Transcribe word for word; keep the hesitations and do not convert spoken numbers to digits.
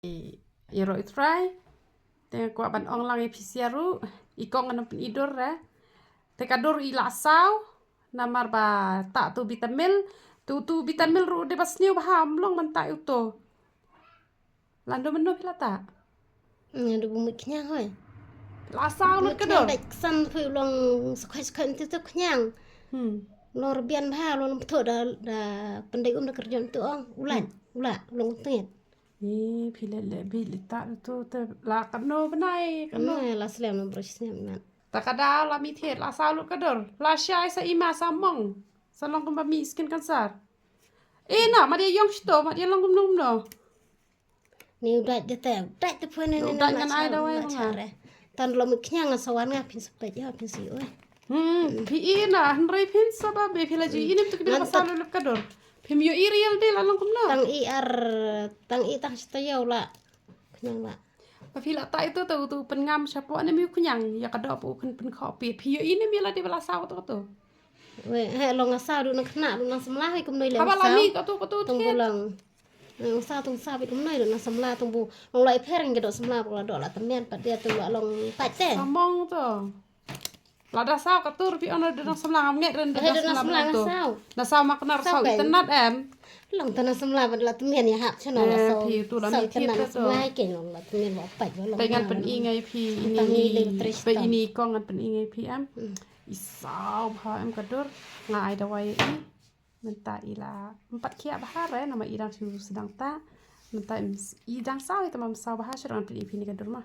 Ïaroh i trai. Te kwah ban ong lang ïa phi sha ruh. I kong ngan pyn-i dur re. Te ka dur i la saw. Namar ba ta tu bitamil. Tu tu bitamil ruh de ba sniew bha, ym long ban ta uto. Lano mynno phi la ta? Nga du bym khñiang hoi. La saw lut ka dur. Dek san phi long skhoi skhoi tu tu khñiang. Hmm. Long rbian bha long ptho da da pyndai um da kyrjon tu ong. Ulat, ulat long tu. Ni phi le le bi le ta tu te la kano bnai kano. Kano la slem na brush snem man. Ta ka da la mi thied la saw lut ka dur. La shai sa ima sa mong. Sa long kumba mi skin cancer. Eh na ma dia yong sto ma dia long kumno kumno. Ni u dait de te, u dait te phone ne. U dait ngan ai dawai nga. Tan lo mi khñiang sa wan nga phin sa peit ïa phin sa ïoh. Hmm, phi i na hynrei phin sa ba be phi la ju i nem tu ki ba sa lo lep ka dur. Phim ïoh i real de la long kumno. Tang i ar tang i tang sta ïa u la khñiang la. Ba phi la ta itu tu tu pynngam shapoh ne mi u khñiang ïa ka doh pu khun pynkhoh pit. Phi ïoh i nem ïa la de ba la saw tu tu. Wei, he long nga saw du nang khna du nang samla he kumno i le. Haba la mi ka tu ka tu thied. Tang bu long. Nga saw tang saw bit kumno i du nang samla tang bu long la i pher ngi doh samla bu la doh la tamian pat dia tu la long pat te. Samong tu. La da saw ka tur phi ono du nang samla ngam nget ren du nang samla tu. Na saw ma knar saw internet em. Long tu nang samla bad la tamian ïa hap chano la saw. Phi tu la mi thied tu. Samla ke long la tamian wa pat wa long. Te ngan pyn-i ngai phi ini. Ini kong ngan pyn-i ngai phi em. I saw bha em ka dur. Nga ai dawai i. Mynta i la. Ym pat khiah bha re namar i dang shu sdang ta. Mynta i dang saw i ta ma ym saw bha shu dang pyn-i phi ni ka dur ma.